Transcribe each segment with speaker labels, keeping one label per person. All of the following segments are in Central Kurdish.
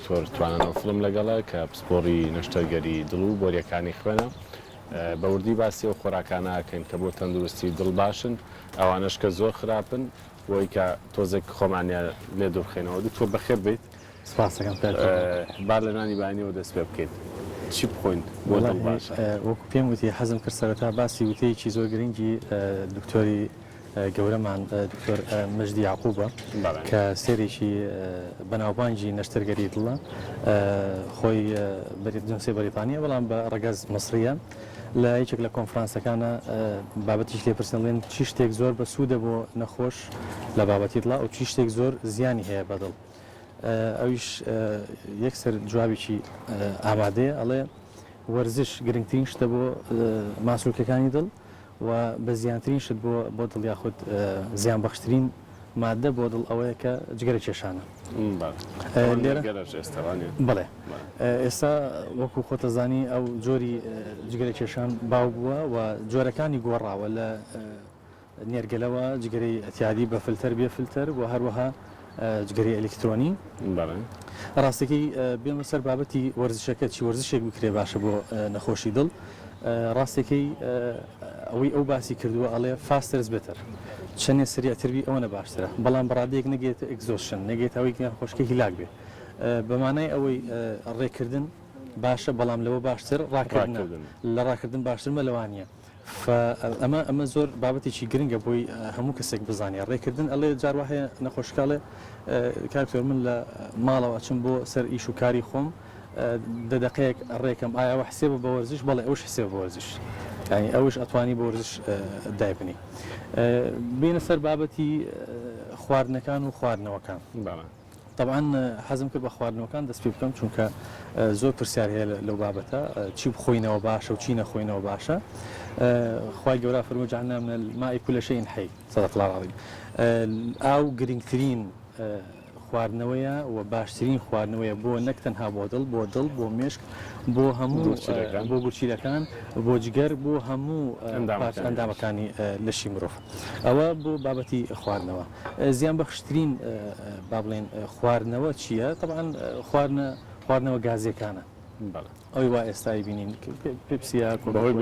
Speaker 1: دکتۆر توانا نەوفڵم لەگەڵە کە پسپۆڕی نەشتەرگەری دڵ و بۆریەکانی خوێنە. بە وردی باسی ئەو خۆراکانە ئەکەین کە بۆ تەندروستی دڵ باشن، ئەوانەش کە زۆر خراپن بۆی کە تۆزێک خۆمانیان لێ دوورخەینەوە. دکتۆر بەخێر بێیت.
Speaker 2: سپاستەکەم کاک تەها.
Speaker 1: با لە نانی بەیانیەوە دەست پێ بکەین. چی بخۆین بۆ دڵ باشە؟
Speaker 2: وەکو پێم وتی حەزم کرد سەرەتا باسی وتەیەکی زۆر گرنگی دکتۆری گەورەمان دکتۆر مەجدی یەعقوبە کە سێرێکی بەناوبانگی نەشتەرگەری دڵە خۆی جنسی بەریتانیە بەڵام بە ڕەگەز مصریە لە یەکێک لە کۆنفرانسەکانە بابەتیش لێپرسن ڵێن چی شتێک زۆر بەسوودە بۆ نەخۆش لە بابەتی دڵا و چی شتێک زۆر زیانی هەیە بە دڵ ئەویش یەکسەر جوابێکی ئامادەیە ئەڵێ وەرزش گرنگترین شتە بۆ ماسولکەکانی دڵ و بە زیانترین شت بۆ بۆ دڵ یاخود زیان بەخشترین مادە بۆ دڵ ئەوەیە کە جگەرە کێشانە.
Speaker 1: لێرە
Speaker 2: بەڵێ ئێستا وەکو خۆتەزانی ئەو جۆری جگەرە کێشان باو بووە و جۆرەکانی گۆڕاوە لە نێرگەلەوە جگەرەی ئەتیادی بە فلتەر بێ فلتەر و هەروەها جگەرەی ئەلیکترۆنی.
Speaker 1: بەڵێ.
Speaker 2: ڕاستەکەی بێمە سەر بابەتی وەرزشەکە چی وەرزشێک بکرێ باشە بۆ نەخۆشی دڵ ڕاستەکەی ئەوەی ئەو باسی کردووە ئەڵێ faster is better چەندێ سریعتر بی ئەوەنە باشترە بەڵام بەڕادەیەک نەگەیتە exhaustion نەگەیتە ئەوەی نەخۆشەکە هیلاک بێ بەمانای ئەوەی ڕێکردن باشە بەڵام لەوە باشتر ڕاکردنە لە ڕاکردن باشتر مەلەوانیە فە ئەمە ئەمە زۆر بابەتێکی گرنگە بۆی هەموو کەسێک بزانێ ڕێکردن ئەڵێ جار وا هەیە نەخۆشەکە ئەڵێ کاک دکتۆر من لە ماڵەوە ئەچم بۆ سەر ئیش و کاری خۆم دە دەقەیەک ڕێکەم ئایا ئەوە حسێبە بە وەرزش بەڵێ ئەوش حسێبە بە وەرزش یانی ئەوش ئەتوانی بە وەرزش دایبنی بێنە سەر بابەتی خواردنەکان و خواردنەوەکان
Speaker 1: بەڵێ.
Speaker 2: تەبعەن حەزم کرد بە خواردنەوەکان دەست پێ بکەم چونکە زۆر پرسیار هەیە لەو بابەتە چی بخۆینەوە باشە و چی نەخۆینەوە باشە خوای گەورە فەرمووی جعلنا من الماء كل شيء حي صدق الله العظیم ئاو گرنگترین خواردنەوەیە و باشترین خواردنەوەیە بۆ نەک تەنها بۆ دڵ بۆ دڵ بۆ مێشک بۆ هەموو بۆ گورچیلەکان بۆ جگەر بۆ هەموو ئەندامەکانی لەشی مرۆڤ ئەوە بۆ بابەتی خواردنەوە زیان بەخشترین با بڵێین خواردنەوە چییە؟ تەبعەن خواردنە خواردنەوە گازیەکانە ئەوی وا ئێستا بینین پێپسیە
Speaker 1: بەهۆی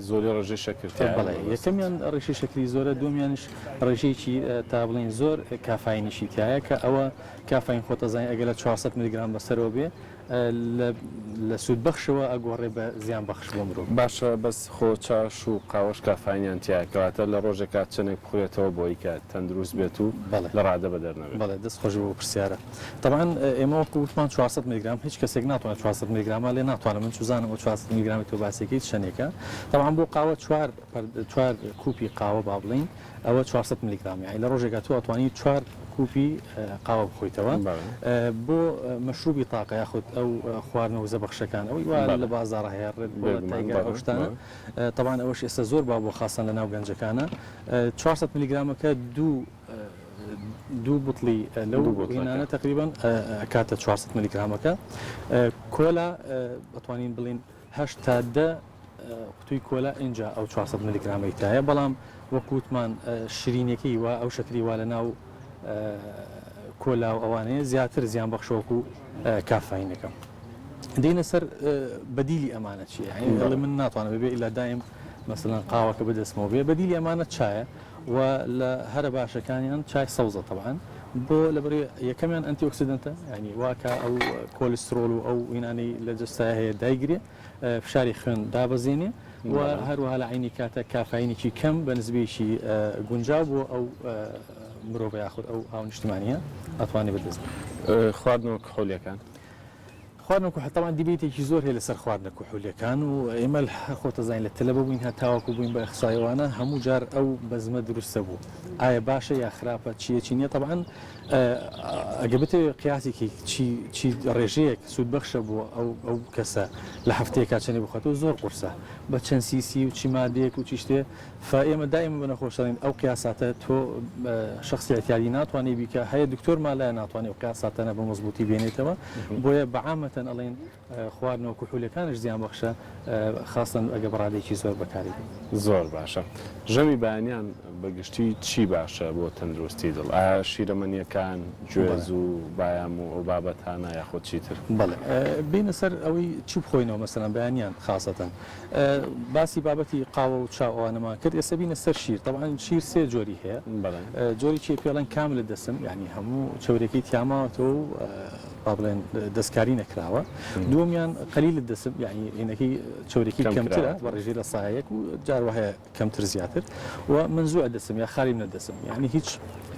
Speaker 1: زۆری ڕێژەی شەکر تیایە
Speaker 2: بەڵێ یەکەمیان ڕێژەی شەکری زۆرە دووەمیانیش ڕێژەیەکی تا بڵێین زۆر کافاینیشی تیایە کە ئەوە کافاین خۆتەزانی ئەگەر لە 400 میلیگرام بەسەرەوە بێ لە سوودبەخشەوە ئەگۆڕێ بە زیانبەخش بۆ مرۆڤ.
Speaker 1: باشە بەس خۆ چاش و قاوەش کافاینیان تیایە کەواتە لە ڕۆژێکا چەنێک بخورێتەوە بۆی کە تەندروست بێت و لە ڕادە بەدەر نەبێت؟
Speaker 2: بەڵێ دەست خۆش بۆ پرسیارە تەبعەن ئێمە وەکو وتمان 400 میلیگرام هیچ کەسێک ناتوانێت 400 میلیگرامە لێ ناتوانم من چوزانم ئەو 400 میلیگرامی تۆ باسێکی چەنێکە تەبعەن بۆ قاوە چوار چوار کوپی قاوە با بڵێین ئەوە 400 میلیگرام یانی لە ڕۆژێکا تۆ ئەتوانی چوار کوپی قاوە بخۆیتەوە بۆ مەشروبی تاقە یاخود ئەو خواردنە وزە بەخشەکان ئەوەی وا لە بازاڕ هەیە ڕێد بۆ تایگەر ئەو شتانە تەبعەن ئەوەش ئێستا زۆر باو بووە خاستان لە ناو گەنجەکانە 400 میلیگرامەکە دوو دوو بوتڵی لەو هینانە تقریبا کاتە 400 میلیگرامەکە کۆلا ئەتوانین بڵین هەشت تا دە قوتوی کۆلا ئینجا ئەو 400 ملیگرامەی تایە بەڵام وەک وتمان شرینیەکەی وا ئەو شەکری وا لە ناو کۆلا و ئەوانەیە زیاتر زیان بەخشە وەکو کافاینەکە دێنە سەر بەدیلی ئەمانە چیە یعنی ئەڵێ من ناتوانم بەبێ ئیلا دایم مەسەلەن قاوەکە بەدەستمەوە بێ بەدیلی ئەمانە چایە و لە هەرە باشەکانیان چای سەوزە تەبعەن بۆ لەبەر یەکەمیان antioxidant ە یعنی واکە ئەو کۆلیسترۆل و ئەو وینانەی لە جەستەیا هەیە دایگرێ فشاری خوێن دابەزێنێ و هەروەها لە عەینی کاتە کافاینێکی کەم بە نسبەیەکی گونجاو بۆ ئەو مرۆڤە یاخود ئەو هاونیشتمانیە ئەتوانێ بەدەست بێنێ.
Speaker 1: خواردنەوە کحولیەکان؟
Speaker 2: خواردنە کحول تەبعەن debate ێکی زۆر هەیە لەسەر خواردنە کحولیەکان و ئێمە هەر خۆتەزانین لە تەلەبە بووین هە تاوەکو بووین بە ئەخسایەوانە هەموو جار ئەو بەزمە دروستە بوو ئایا باشە یا خراپە چیە چی نییە تەبعەن ئەگە بتەوێت قیاسێکی چی چی ڕێژەیەک سوودبەخشە بۆ ئەو ئەو کەسە لە هەفتەیەکا چەندی بخواتەوە زۆر قورسە بە چەند سیسی و چی مادەیەک و چی شتێ فە ئێمە دائیمە بە نەخۆش دەڵێین ئەو قیاساتە تۆ شەخسی ئیعتیادی ناتوانێ بیکا هەیە دکتۆر مالایە ناتوانێ ئەو قیاساتانە بە مەزبووتی بێنێتەوە بۆیە بە عامەتەن. عامەتەن ئەڵێن خواردنەوە کحولەکانش زیان بەخشە خاستەن ئەگە بە ڕادەیەکی زۆر بەکاری بێنی.
Speaker 1: زۆر باشە ژەمی بەیانیان بە گشتی چی باشە بۆ تەندروستی دڵ ئایا شیرەمەنیەکان گوێز و بایام و ئەو بابەتانە یاخود چیتر؟
Speaker 2: بەڵێ بێینە سەر ئەوەی چی بخۆینەوە مەسەلەن بەیانیان خاسەتەن باسی بابەتی قاوە و چا ئەوانەمان کرد ئێستا بینە سەر شیر تەبعەن شیر سێ جۆری هەیە جۆرێکی پێڵێن کامل دەسم یعنی هەموو چەورەکەی تیاماوەتەوە و با بڵێن دەستکاری نەکراوە دووەمیان قلیل الدسم یعنی هینەکەی چەورێکی کەمترە بە ڕێژەی لە سایەک و جار وهەیە کەمتر زیاتر و منزوع الدسم یا خالی من الدسم یعنی هیچ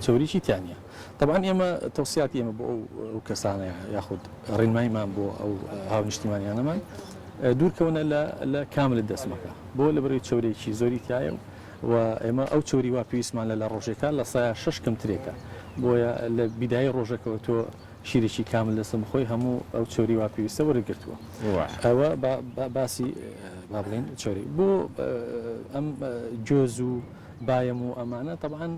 Speaker 2: چەوریی تیا نییە طبعا ئێمە تەوسیاتی ئێمە بۆ ئەو کەسانە یاخود ڕێنماییمان بۆ ئەو هاونیشتیمانیانەمان دوورکەونە لە کامل دەسمەکە بۆ لە بەرەی چەورێکی زۆری تایە و و ئێمە ئەو چەوری وا پێویستمان لە لە ڕۆژێکا لە سایە شەش کەمترێکە بۆیە لە بیدای ڕۆژەکەوە تۆ شیرێکی کامل دەسم بخۆی هەموو ئەو چەوری وا پێویستە وەرگرتووە ئەوە باسی با بڵێین چەوری بۆ ئەم گوێز و بایەم و ئەمانە تەبعەن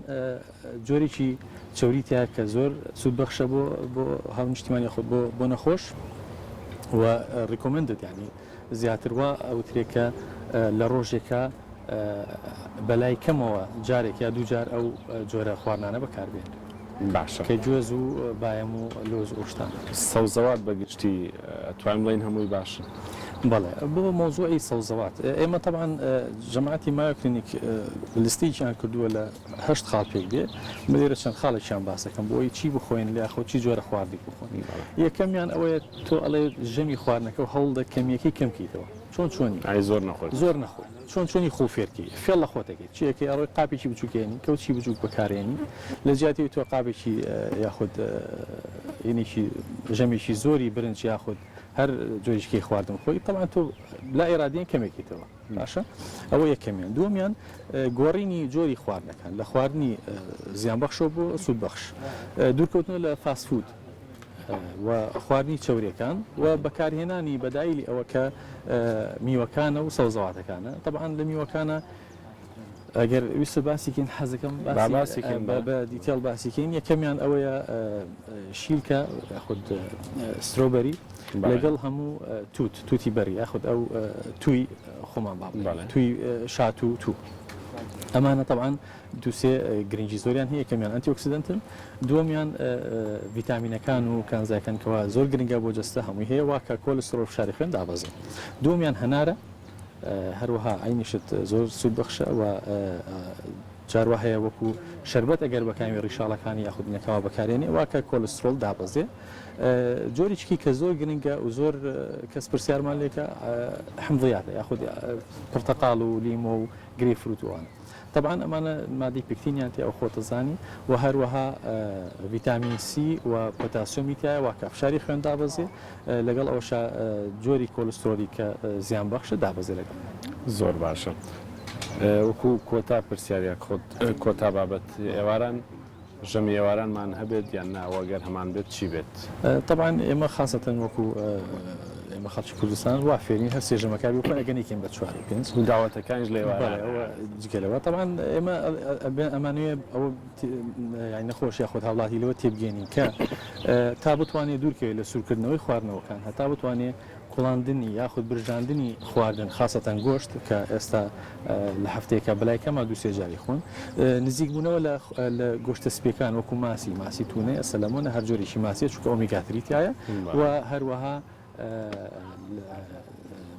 Speaker 2: جۆرێکی چەوری تیا کە زۆر سوودبەخشە بۆ بۆ هاونیشتیمانی خۆ بۆ بۆ نەخۆش و recommended یعنی زیاتر وا ئەوترێ کە لە ڕۆژێکا بەلای کەمەوە جارێک یا دووجار ئەو جۆرە خواردنانە بەکاربێن.
Speaker 1: باشە.
Speaker 2: کە گوێز و بایەم و لۆز و شتانە.
Speaker 1: سەوزەوات بە گشتی ئەتوانین بڵێین هەمووی باشن؟
Speaker 2: بەڵێ بۆ مەوزوعی سەوزەوات ئێمە تەبعەن جەماعەتی مایۆ کلینیک لستێکیان کردووە لە هەشت خاڵ پێک دێ من لێرە چەند خاڵێکیان باس دەکەم بۆ ئەوەی چی بخۆین یاخود چی جۆرە خواردنێک بخۆین یەکەمیان ئەوەیە تۆ ئەڵێ ژەمی خواردنەکە و هەوڵدە کەمیەکەی کەم کەیتەوە چۆن چۆنی
Speaker 1: ئای زۆر نەخۆی
Speaker 2: زۆر نەخۆی چۆن چۆنی خۆ فێرکەی فێڵ لە خۆتەکەی چیەکەی ئەڕۆی قاپێکی بچووکێنی کەوچی بچووک بەکارێنی لە جیاتی تۆ قاپێکی یاخود ینێکی ژەمێکی زۆری برنج یاخود هەر جۆریشکەی خواردن خۆی تەبعەن تۆ لا ئیرادیەن کەمێکیتەوە باشە ئەوە یەکەمیان دووەمیان گۆڕینی جۆری خواردنەکان لە خواردنی زیانبەخشەوە بۆ سوودبەخش دوورکەوتنەوە لە fast food و خواردنی چەورەکان و بەکارهێنانی بەدایلی ئەوە کە میوەکانە و سەوزەواتەکانە تەبعەن لە میوەکانە ئەگەر ویستت باسی کەین حەزەکەم
Speaker 1: باسی کەین
Speaker 2: بە detail باسی کەین یەکەمیان ئەوەیە شیلکە یاخود strawberry لەگەڵ هەموو توت توتی بەری یاخود ئەو توی خۆمان با توی شات و تو ئەمانە طبعا دووسێ گرنگی زۆریان هەیە یەکەمیان antioxidant ن دووەمیان ڤیتامینەکان و کانزاکان کەوا زۆر گرنگە بۆ جەستە هەمووی هەیە واکە کۆلسترۆل فشاری خوێن دابەزن دووەمیان هەنارە هەروەها عەینی شت زۆر سوود بەخشە و جار وا هەیە وەکو شەربەت ئەگەر بەکامی ڕیشاڵەکانی یاخود نەکەوە بەکارێنێ واکە کۆلسترۆل دابەزێ جۆریکی کە زۆر گرنگە و زۆر کەس پرسیارمان لێکە حمضیاتە یاخود پرتەقاڵ و لیمۆ و گرەی فروت و ئەوانە تەبعەن ئەمانە مادەی پکتینیان تیا و خۆتەزانی و هەروەها ڤیتامین سی و پۆتاسیۆمی تایە واکە فشاری خوێن دابەزێ لەگەڵ ئەوەشا جۆری کۆلسترۆلی کە زیان بەخشە دابەزێ لەگەڵ.
Speaker 1: زۆر باشە وەکو کۆتا پرسیار یاخود کۆتا بابەت ئێواران ژەمی ئێوارانمان هەبێت یان نا وە گەر هەمان بێت چی بێت؟
Speaker 2: تەبعەن ئێمە خاسەتەن وەکو ئێمە خەڵکی کوردستان وا فێرین هەر سێ ژەمەکە بخۆین ئەگەر نەیکەین بە چوار و پێنج
Speaker 1: داوەتەکانیش لە ئێواران
Speaker 2: بەڵێ ئەوە جگە لەوە تەبعەن ئێمە ئەمانەوێ ئەوە یانی نەخۆش یاخود هاوڵاتی لەوە تێبگەێنین کە تا بتوانێت دوورکەوێت لە سوورکردنەوەی خواردنەوەکان هەتا بتوانێت کوڵاندنی یاخود برژاندنی خواردن خاسەتەن گۆشت کە ئێستا لە هەفتەیەکا بەلای کەما دوو سێ جاری خۆن نزیک بوونەوە لە لە گۆشتە سپیەکان وەکو ماسی ماسی تونە سەلەمۆنە هەر جۆرێکی ماسیە چونکە omega three تایە و هەروەها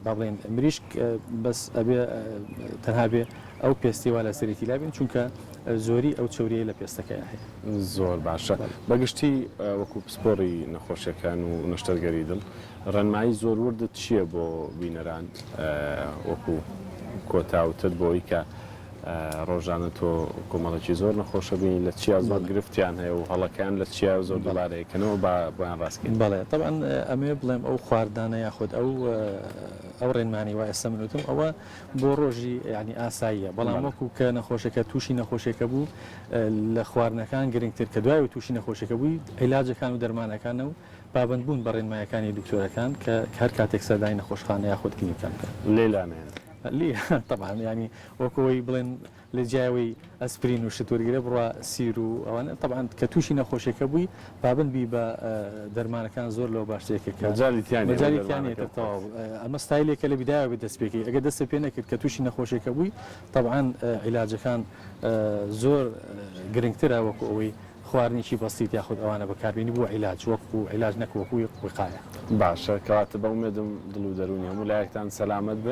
Speaker 2: با بڵێن مریشک بەس ئەبێ تەنها بێ ئەو پێستی وا لە سەرێتی لابین چونکە زۆری ئەو چوریە لە پێستەکەی هەیە.
Speaker 1: زۆر باشە بەگشتی وەکو پسپۆڕی نەخۆشیەکان و نەشتەرگەری دڵ ڕێنمایی زۆر وردت چییە بۆ بینەران وەکو کۆتا وتت بۆ ئەوەی کە ڕۆژانە تۆ کۆمەڵێکی زۆر نەخۆشە بینی لە چیا زۆر گرفتیان هەیە و هەڵەکەیان لە چیا زۆر دووبارەیەکەنەوە با بۆیان ڕاستکەین.
Speaker 2: بەڵێ تەبعەن ئەمەوێ بڵێم ئەو خواردنانە یاخود ئەو ئەو ڕێنمانی وا ئێستا من وتم ئەوە بۆ ڕۆژی یانی ئاساییە بەڵام وەکو کە نەخۆشەکە تووشی نەخۆشیەکە بوو لە خواردنەکان گرنگتر کە دوای تووشی نەخۆشیەکە بووی عیلاجەکان و دەرمانەکانە و پابەندبوون بە ڕێنمایەکانی دکتۆرەکان کە هەر کاتێک سەردانی نەخۆشخانە یاخود کلینیکەکان بکەن.
Speaker 1: لێی لانەیەن.
Speaker 2: لی تەبعەن یانی وەکو ئەوەی بڵێن لە جیای ئەوەی ئەسپرین و شت وەرگرە بڕوا سیر و ئەوانە تەبعەن کە تووشی نەخۆشیەکە بووی پابەند بی بە دەرمانەکان زۆر لەوە باشترێکە کە
Speaker 1: مەجالی تیا نیە
Speaker 2: مەجالی تیا نیە
Speaker 1: دەرمانەکە
Speaker 2: تر تەواو ئەمە ستایلێکە لە بیدایەوە بێت دەست پێکەی ئەگەر دەستت پێ نەکرد کە تووشی نەخۆشیەکە بووی تەبعەن عیلاجەکان زۆر گرنگترە وەکو ئەوەی خواردنێکی بەسیت یاخود ئەوانە بەکاربێنی بۆ عیلاج وەکو عیلاج نەک وەکو وقایە.
Speaker 1: باشە کەواتە بە ئومێدم دڵ و دەروونی هەموو لایەکتان سەلامەت بێ.